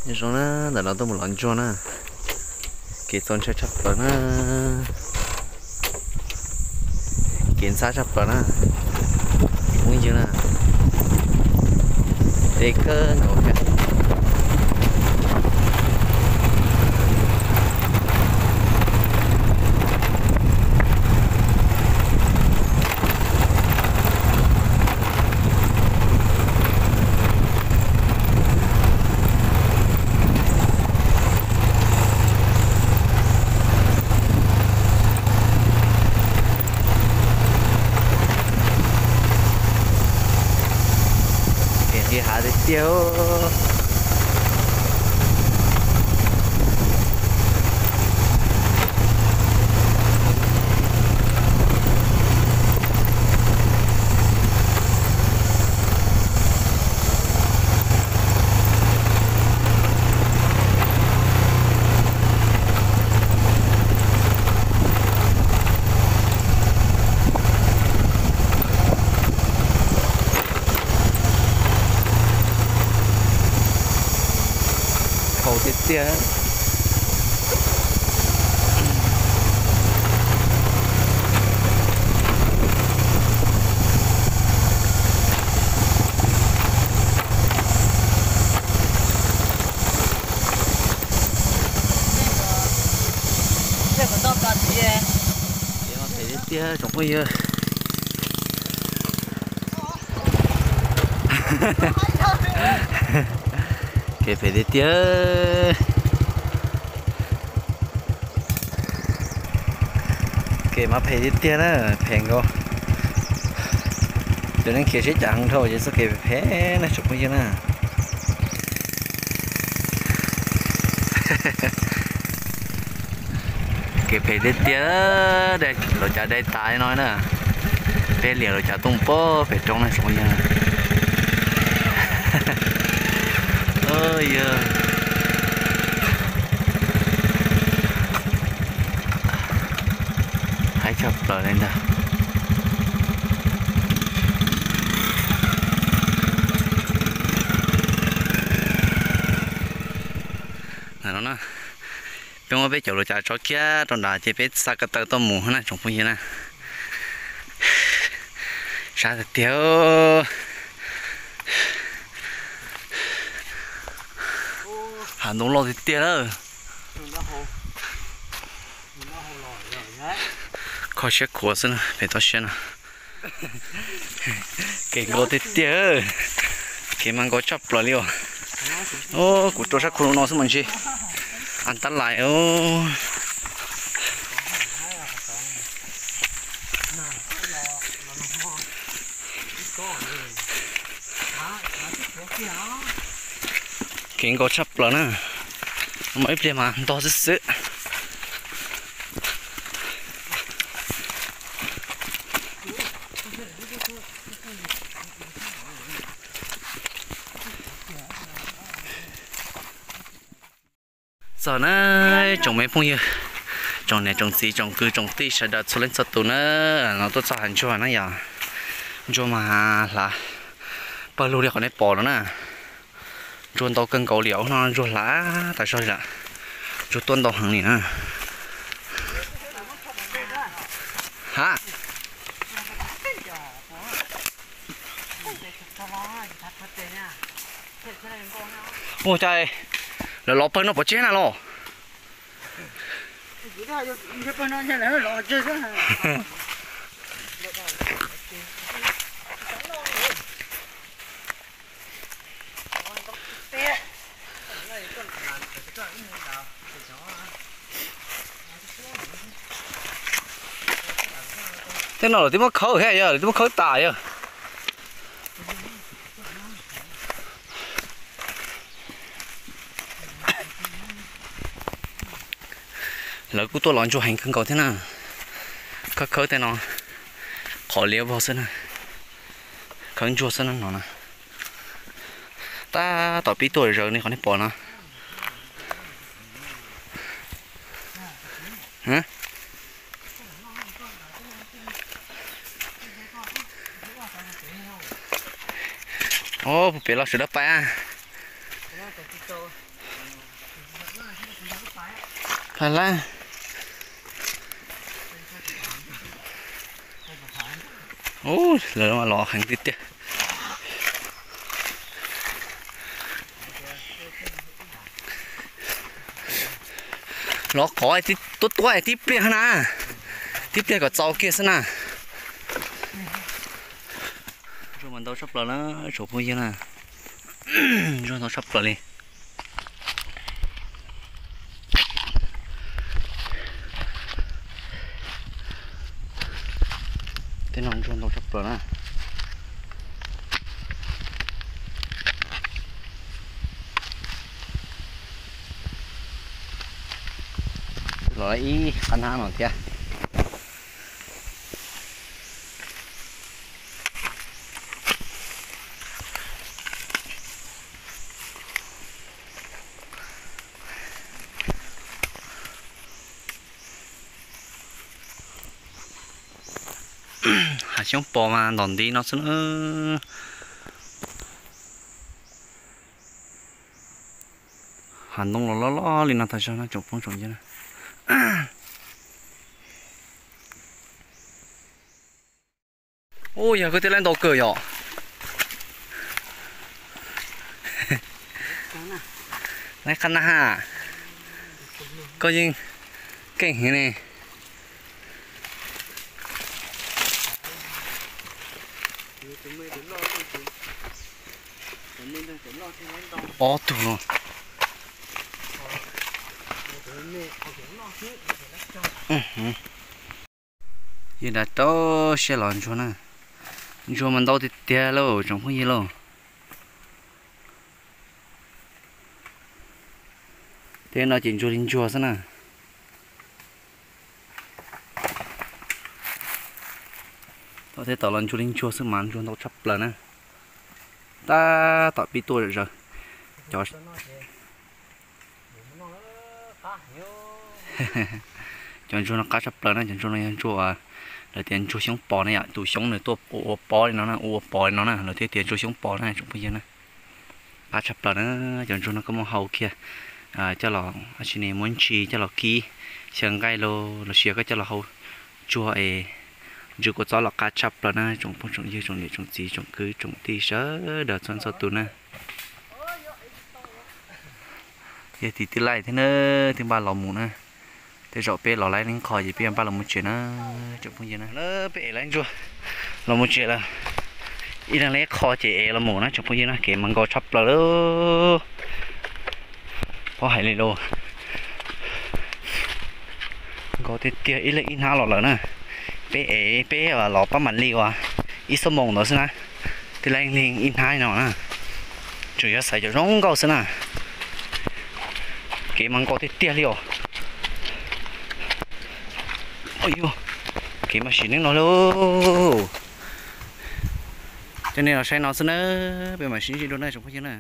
Nyob zoo na, ntawm no tuaj mus lov ntsuag na. Kev txaus ntshai tshaj plaws na. Kev ntxhab tshaj plaws na. Phooj ywg na, deb kawg nkaus thiab. Kev nqis hav tiag tiag. Haus tiag tiag. Kev mas phem tiag tiag tsoom phooj ywg. Kev phem tiag tiag. Kev mas phem tiag tiag na, phem nkaus. Cov neeg khiav sib cav heev dhau ces txoj kev phem na tsoom phooj ywg na. Kev phem tiag tiag, lawv cav dai tas no na. Peb liam lawv cav tuaj pem pem roob na tsoom phooj ywg. Yog haib tshaj plaws li ntag. Ntawm no na, peb muab peb cov lus cas tso kiag rau nrad ces peb xa ko taw tuaj mus na tsoom phooj ywg na. Sab tiag tiag. Hav ntoo loj tiag tiag lawm. Kho siab khuav xwb na, pem toj siab no. Kev nkaus tiag tiag, kev mas nkaus tshaj plaws li os. Kuv rau sab khau no xwb mas ntshe an tab lais. Kev nkaus tshaj plaws na, muaj ib pliag mas ntog xwb xwb. Txog na, tsoom me phooj ywg, tsoom niam tsoom txiv tsoom kwv tsoom tij sawv daws txhua leej txhua tus na, no tuaj txog hav ntsuag na yom. Ntsuag mas hlav pawg lug li qhov nej pom no na. Ntsuag ntau kawg nkaus li os, ub no ntsuag hlav tas zog li lawm. Ntsuag tuaj ntau heev li na. Ha, ua cas lawv lov pawg no pov tseg na los? Tej no lawv twb muab khawb thiab yog, lawv twb muab khawb tas yog. Lawv kuj tuaj lov ntsuag heev kawg nkaus thiab na. Khawb khawb tej no, qhov liab vog xwb na. Khawb ntsuag xwb na no na. Tab tom pib tuaj zawv li qhov nej pom no. Puag pem los sawv daws pais. Lawv, lawv los heev tiag tiag. Los qhov tuab tuab tib pliag na, tib pliag kom txaus kiag xwb na. Ntsuag mas ntau tshaj plaws na, tsoom phooj ywg na. Ntsuag ntau tshaj plaws li. Tej no ntsuag ntau tshaj plaws na. Los ib qab hnab no thiab. Hav xyoob pos mas ntom ntiv no xwb na. Hav ntoo los loj loj li no tag zog na tsoom phooj tsoom ywg na. Ub, yog koj thiaj laib ntau kawg yom. Laib qab nab ha. Koj yeej keej heev ne. Ob tug no. Yog dav rau siab los ntsuag na. Ntsuag mas ntau tiag tiag lauj tsoom phooj ywg lauj. Tej no ces ntsuag li ntsuag xwb na. Tom tej tom los ntsuag li ntsuag xwb mas ntsuag ntau tshaj plaws na. Tab tom pib tuaj zom zaws. Cov, cov ntsuag no qab tshaj plaws na, cov ntsuag no yog ntsuag, lawv tias ntsuag xyoob pos na yom, tus xyoob nws tuaj ua ua pob li no na, ua ua pos li no na, lawv thiaj tias ntsuag xyoob pos na tsoom phooj ywg na. Qab tshaj plaws na, cov ntsuag no koj muab hau kiag, coj los ua si ne muab ntsis coj los kib xyaw nqaij los sis koj coj los hau tsuag es ntsw kua txob los qab tshaj plaws na tsoom phooj tsoom ywg tsoom niam tsoom txiv tsoom kwv tsoom tij sawv daws txhua txhua tus na. Yog tim tij laij thiab na, twb npaj los mus na. Tej zaum peb los laib leej qho ces peb npaj los mus tsev na tsoom phooj ywg na. Peb ev laib ntsuag los mus tsev lawm. Ib leeg laib qho ces ev los mus na tsoom phooj ywg na, kev mas nkaus tshaj plaws lawm. Pob hais li lauj, nkaus tiag tiag ib leeg ib hnab los lawm na. Peb ev peb los pab mam li uas ib xuab moos ntawd xwb na. Tij laij li ib hnab no na, tseem yuav xaiv cov zoo nkauj xwb na. Kev mas nkaus tiag tiag li os. Kev mas sim neej no lauj. Coj nej los saib no xwb na, peb mam sib ntsib dua na tsoom phooj ywg na.